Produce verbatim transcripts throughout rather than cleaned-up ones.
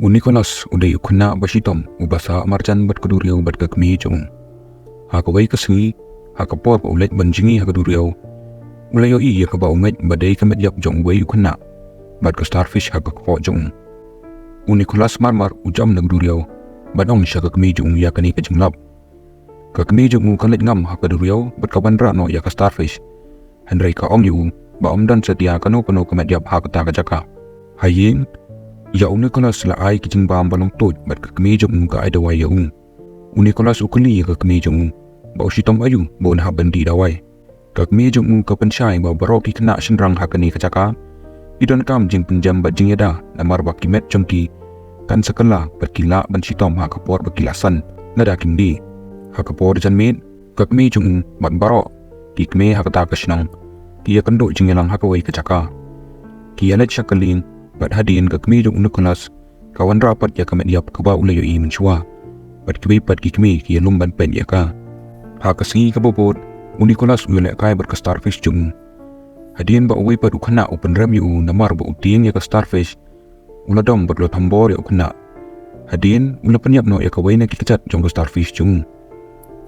U Nicholas u dei u khynnah ba shitom, uba sah marjan bad ka duriaw bad ka kmie jong u. Ha kawei ka sngi, ha ka por ba u leit ban jngi ha ka duriaw, u la ïohi ïa kaba u ngeit ba dei ka met ïap jong uwei u khynnah bad ka starfish ha ka kpoh jong u. U Nicholas marmar u jam na ka duriaw bad ong sha ka kmie jong u ïa kane ka jinglap. Ka kmie jong u ka leit ngam ha ka duriaw bad ka wanrah noh ïa ka starfish. Hynrei ka ong ïa u ba ym don satia kano kano ka met ïap ha kata ka jaka. Ha ïing, ïa u Nicholas la ai ki jingbam ba long tuid bad ka kmie jong u ka ai dawai ïa u. U Nicholas u kylli ïa ka kmie jong u ba u shitom aïu ba un hap ban dih dawai. Ka kmie jong u ka pynshai ba baroh ki khynnah shynrang ha kane ka jaka ki donkam jingpynjem bad jingïada, namar ba ki met jong ki kan sa kylla bad ki lah ban shitom ha ka por ba ki la san lada kim dih. Ha ka por janmiet, ka kmie jong u bad baroh ki kmie ha kata ka shnong ki ïakynduh jingïalang ha kawei ka jaka. Ki ïaleit sha ka lieng bad hadien ka kmie jong u Nicholas ka wanrah pat ïa ka met ïap kaba u la ïohi mynshuwa. Bad kiwei pat ki kmie ki ïalum ban peit ïa ka. Ha ka sngi kaba bud, u Nicholas u ïalehkai bad ka starfish jong u. Hadien ba uwei pat u khynnah u pynrem ïa u namar ba u tieng ïa ka starfish, u la dom bad u la thombor ïa u khynnah. Hadien u la pynïap noh ïa kawei na ki kjat jong ka starfish jong u.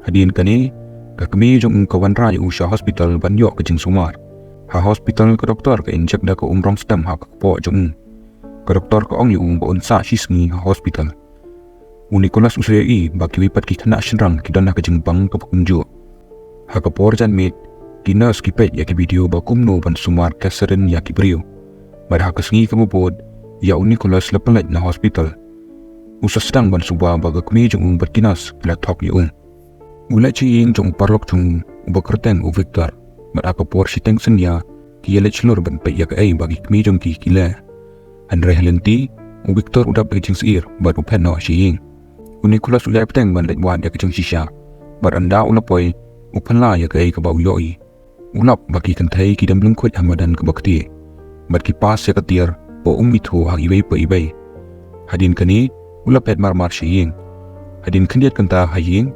Hadien kane, ka kmie jong u ka wanrah ïa u sha hospital ban ïoh ka jingsumar. Ha hospital ka doktor ka injek da ka umrong stem ha ka kpoh jong u. Ka doktor ka ong ïa u ba un sah shi sngi ha hospital. U Nicholas u sa ïohi ba kiwei pat ki khynnah shynrang ki don ha ka jingbang kaba kumjuh. Ha ka por janmiet, ki nurse ki peit ïa ki video ba kumno ban sumar cesarean ïa ki briew. Bad ha ka sngi kaba bud, ïa u Nicholas la pynleit na hospital. U sa sdang ban suba ba ka kmie jong u bad ki nurse ki la thok ïa u. U leit sha ïing jong u paralok jong u uba kyrteng u Victor. Bad ha ka por shiteng synñia, ki ïaleit shlur ban peit ïa kaei ba ki kmie jong ki ki leh. Hynrei ha lynti, u Victor u dap da ka jingsyier bad u phet noh sha ïing. U Nicholas u ïai bteng ban leit wad ïa ka jingshisha. Bad ynda u la poi, u phylla ïa kaei kaba u ïohi. U lap ba ki kynthei ki dang lyngkhuid ha madan kaba ktieh. Bad ki pass ïa ka tiar ba um ithuh ha iwei pa iwei. Hadien kane, u la phet marmar sha ïing. Hadien khyndiat kynta ha ïing,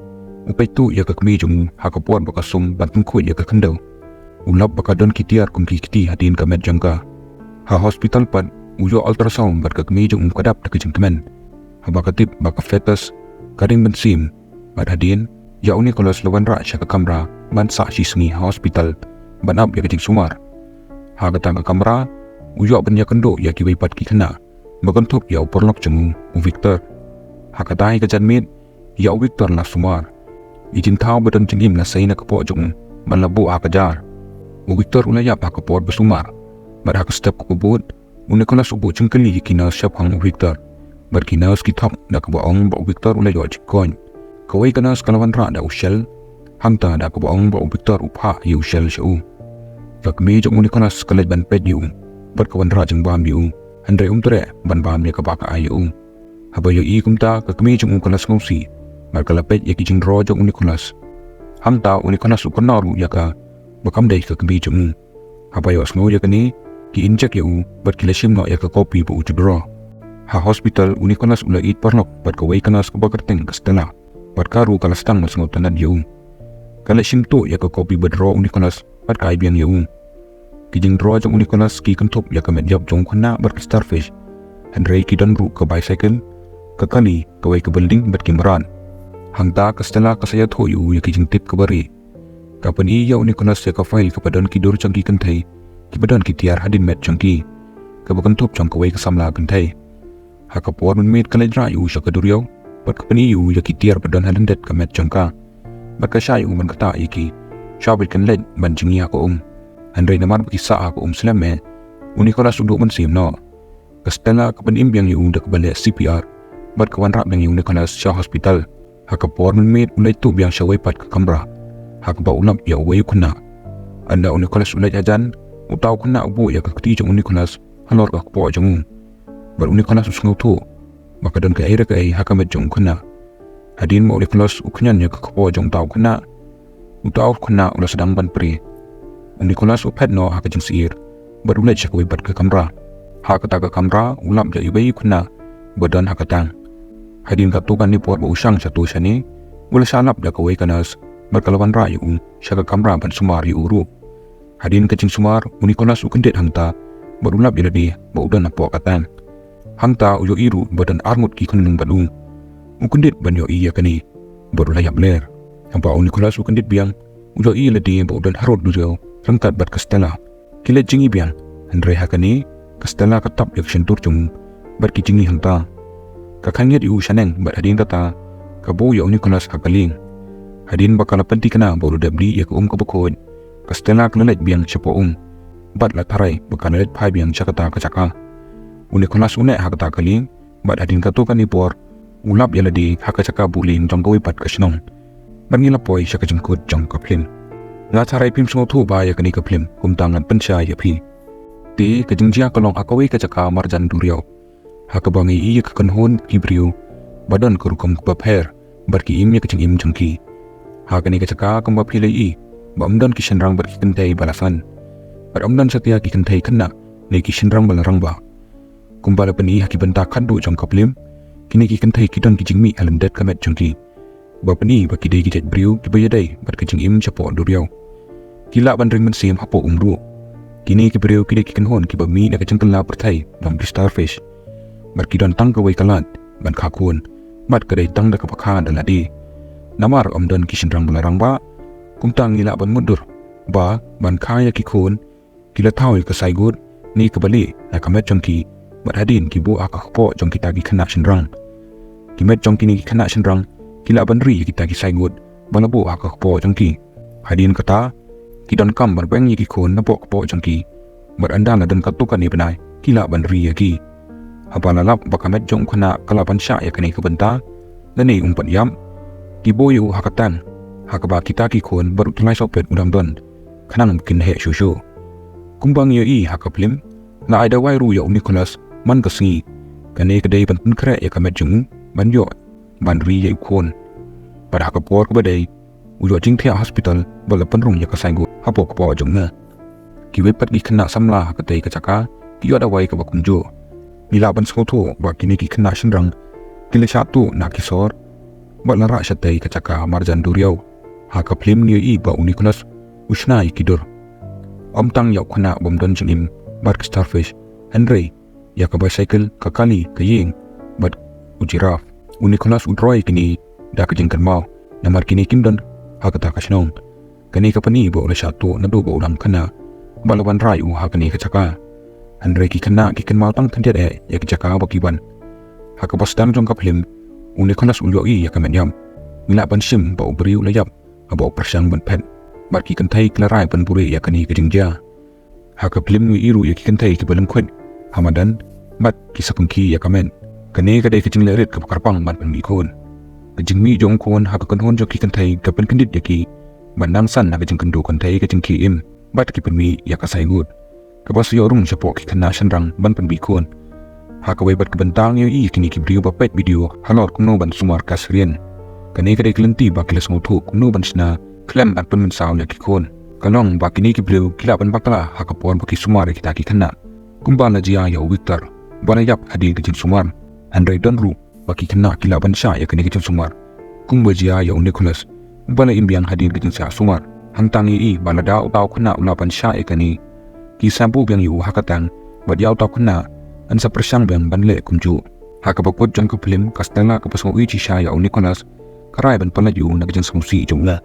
u peit tuh ïa ka kmie jong u ha ka por ba ka sum ban lyngkhuid ïa ka khyndew. U lap ba ka don ki tiar kum ki kti hadien ka met jong ka. Ha hospital pat, u ïoh ultrasound bad ka kmie jong u ka dap da ka jingkmen. Haba ka tip ba ka fetus ka dang mynsiem. Bad hadien, ïa u Nicholas la wanrah sha ka kamra ban sah shi sngi ha hospital ban ap ïa ka jingsumar. Ha kata ka kamra, u ïoh ban ïakynduh ïa kiwei pat ki khynnah ba kynthup ïa u paralok jong u, u Victor. Ha kata hi ka janmiet, ïa u Victor la sumar. I jingthaw ba don jingim la sei na ka kpoh jong u ban la buh ha ka jar. U Victor u la ïap ha ka por ba sumar. Bad ha ka step kaba bud, u Nicholas u buh jingkylli ïa ki nurse shaphang u Victor. Bad ki nurse ki thok da kaba ong ba u Victor u la ïoh jingkoit. Kawei ka nurse ka la wanrah da u shell, hangta da kaba ong ba u Victor u phah ïa u shell sha u. Ka kmie jong u Nicholas ka leit ban peit ïa u bad ka wanrah jingbam ïa u. Hynrei um treh ban bam ïa kaba ka ai ïa u. Haba ïohi kumta, ka kmie jong u ka la sngewsih bad ka la peit ïa ki jingdro jong u Nicholas. Hangta u Nicholas u kynnoh ruh ïa ka ba kam dei ka kmie jong u. Haba ïohsngew ïa kane, ki injek ïa u bad ki la shim noh ïa ka kopi ba u ju dro. Ha hospital, u Nicholas u la ïeit paralok bad kawei ka nurse kaba kyrteng ka Stella. Bad ka ruh ka la sdang ban sngewtynnat ïa u. Ka la shim tuh ïa ka kopi ba dro u Nicholas bad ka ai biang ïa u. Ki jingdro jong u Nicholas ki kynthup ïa ka met ïap jong u khynnah bad ka starfish. Hynrei ki don ruh ka bicycle, ka kali, kawei ka building bad ki mrad. Hangta ka Stella ka sa ïathuh ïa u ïa ki jingtip kiba rieh. Ka pyni ïa u Nicholas ïa ka file kaba don ki dur jong ki kynthei kiba don ki tiar hadien met jong ki, kaba kynthup jong kawei ka samla kynthei. Ha ka por mynmiet ka leit rah ïa u sha ka duriaw bad ka pyni ïa u ïa ki tiar ba don ha lyndet ka met jong ka. Bad ka shah ïa u ban ktah ïa ki, shwa ba kan leit ban jngi ha ka um. Hynrei namar ba ki sah ha ka um slem eh, u Nicholas u duh mynsiem noh. Ka Stella ka pynim biang ïa u da kaba leh C P R bad ka wanrah biang ïa u Nicholas sha hospital. Ha ka por mynmiet u leit tuh biang shawei pat ka kamra, ha kaba u lap ïa uwei u khynnah. Ynda u Nicholas u leit hajan, uta u khynnah u buh ïa ka kti jong u Nicholas halor ka kpoh jong u. Bad u Nicholas u sngewthuh ba ka don kaei re kaei ha ka met jong u khynnah. Hadien ba u Nicholas u khñiot ïa ka kpoh jong uta u khynnah, uta u khynnah u la sdang ban prie. U Nicholas u phet noh ha ka jingsyier bad u leit sha kawei pat ka kamra. Ha kata ka kamra u lap ïa iwei u khynnah ba don ha ka tang. Hadien katto katne por ba u shang shato shane, u la shah lap ïa kawei ka nurse bad ka la wanrah ïa u sha ka kamra ban sumar ïa u ruh. Hadien ka jingsumar, u Nicholas u kyndit hangta bad u lap ïa lade ba u don hapoh ka tang. Hangta u ïohi ruh ba don arngut ki khunlung bad u. U kyndit ban ïohi ïa kane bad u la ïap ler. Haba u Nicholas u kyndit biang, u ïohi lade ba u don harud duriaw ryngkat bad ka Stella. Ki leit jngi biang, hynrei ha kane ka Stella ka tap ïa ka shyntur jong u bad ki jngi hangta. Ka khangit ïa u shaneng bad hadien kata ka buh ïa u Nicholas ha ka lieng. Hadien ba ka la pynthikna ba u la dep lih ïa ka um kaba khuid, ka Stella ka la leit biang shapoh um bad la tharai ba ka la leit phai biang sha kata ka jaka. U Nicholas u neh ha kata ka lieng bad hadien katto katne por u lap ïa lade ha ka jaka buh lieng jong kawei pat ka shnong. Bad ngi la poi sha ka jingkut jong ka phlim. Nga tharai phim sngewthuh ba ïa kane ka phlim, kumta ngan pynshai ïa phi. Te ka jingjia ka long ha kawei ka jaka marjan duriaw, ha kaba ngi ïohi ïa ka kynhun ki briew ba don ka rukom kaba pher bad ki im ïa ka jingim jong ki. Ha kane ka jaka kumba phi la ïohi ba ym don ki shynrang bad ki kynthei ba la san, bad ym don satia ki kynthei khynnah ne ki shynrang ba la rangbah. Kumba la pyni ha ki bynta khatduh jong ka phlim, kine ki kynthei ki don ki jingmih ha lyndet ka met jong ki, ba pyni ba ki dei ki jait briew kiba ïadei bad ka jingim shapoh duriaw. Ki lah ban ring mynsiem hapoh um ruh. Kine ki briew ki dei ki kynhun kiba mih na ka jingkylla pyrthei jong ki starfish, bad ki don tang kawei ka lad ban kha khun, bad ka dei tang da kaba kha da lade. Namar ym don ki shynrang ba la rangbah, kumta ngi lah ban mutdur ba ban kha ïa ki khun, ki la thaw ïa ka zygote ne kaba lieh na ka met jong ki, bad hadien ki buh ha ka kpoh jong kita ki khynnah shynrang. Ki met jong kine ki khynnah shynrang ki lah ban ri ïa kita ki zygote ba la buh ha ka kpoh jong ki. Hadien kata ki donkam ban weng ïa ki khun napoh kpoh jong ki, bad ynda la don katto katne bnai ki lah ban ri ïa ki. Haba la lap ba ka met jong u khynnah ka lah ban shah ïa kane ka bynta, lane um pat ïap, ki buh ïa u ha ka tank ha kaba kita ki khun bad u tyllai sohpet u dang don, khnang ba kin heh shuh shuh. Kumba ngi ïohi ha ka phlim, la ai dawai ruh ïa u Nicholas man ka sngi. Kane ka dei ban pynkhreh ïa ka met jong u ban ïoh ban ri ïa u khun. Bad ha ka por kaba dei u ïoh jingthiah hospital bad la pynrung ïa ka zygote hapoh kpoh jong u. Kiwei pat ki khynnah samla ha katei ka jaka ki ïoh dawai kaba kumjuh. Ngi lah ban sngewthuh ba kine ki khynnah shynrang ki la shah tuh na ki sor bad la rah shatei ka jaka marjan duriaw. Ha ka phlim ngi ïohi ba u Nicholas u shna ïa ki dur, ym tang ïa u khynnah bym don jingim bad ka starfish, hynrei ïa ka bicycle, ka kali, ka ïing bad u giraffe. U Nicholas u droh ïa kine da ka jingkynmaw, namar kine kim don ha kata ka shnong. Kane ka pyni ba u la shah tuh naduh ba u dang khynnah bad la wanrah ïa u ha kane ka jaka. Hynrei ki khynnah ki kynmaw tang khyndiat eh ïa ka jaka ba ki wan. Ha kaba sdang jong ka phlim, u Nicholas u ïohi ïa ka met ïap. Ngi lah ban shim ba u briew u la ïap haba u pyrshang ban phet, bad ki kynthei ki la rai ban buhrieh ïa kane ka jingjia. Ha ka phlim ngi ïohi ruh ïa ki kynthei kiba lyngkhuid ha madan bad ki sa pynkhih ïa ka met. Kane ka dei ka jingleh rit kaba kyrpang ban pynmih khun. Ka jingmih jong u khun ha ka kynhun jong ki kynthei ka pynkyndit ïa ki ban nang san na ka jingkynduh kynthei, ka jingkhie im bad ki pynmih ïa ka zygote, kaba sa ïoh rung shapoh ki khynnah shynrang ban pynmih khun. Ha kawei pat ka bynta ngi ïohi ïa kine ki briew ba peit video halor kumno ban sumar ka cesarean. Kane ka dei ka lynti ba ki la sngewthuh kumno ban shna khlem ban pynmynsaw ïa ki khun. Ka long ba kine ki briew ki lah ban bakla ha ka por ba ki sumar ïa kita ki khynnah. Kumba la jia ïa u Victor ba la ïap hadien ka jingsumar, hynrei don ruh ba ki khynnah ki lah ban shah ïa kane ka jingsumar. Kumba jia ïa u Nicholas ba la im biang hadien ka jingshah sumar. Hangta ngi ïohi ba lada uta u khynnah u lah ban shah ïa kane, ki sa buh biang ïa u ha ka tank, bad ïa uta u khynnah yn sa pyrshang biang ban leh kumjuh. Ha kaba kut jong ka phlim, ka Stella kaba sngew ïeit shisha ïa u Nicholas ka rai ban pyllait ïa u na ka jingsngewsih jong u.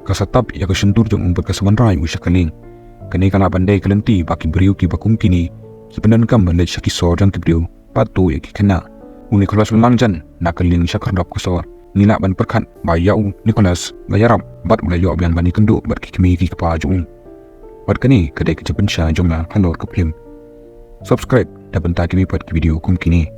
Ka sa tap ïa ka shyntur jong u bad ka sa wanrah ïa u sha ka lieng. Kane ka lah ban dei ka lynti ba ki briew kiba kum kine ki pyndonkam ban leit sha ki sor jong ki briew bad tuh ïa ki khynnah. U Nicholas u la mang jan na ka lieng sha khyrdop ka sor. Ngi lah ban pyrkhat ba ïa u Nicholas la ïarap bad u la ïoh biang ban ïakynduh bad ki kmie ki kpa jong u. Bad kane ka dei ka jingpynshai jong nga halor ka phlim. Subscribe da bynta kiwei pat ki video kum kine.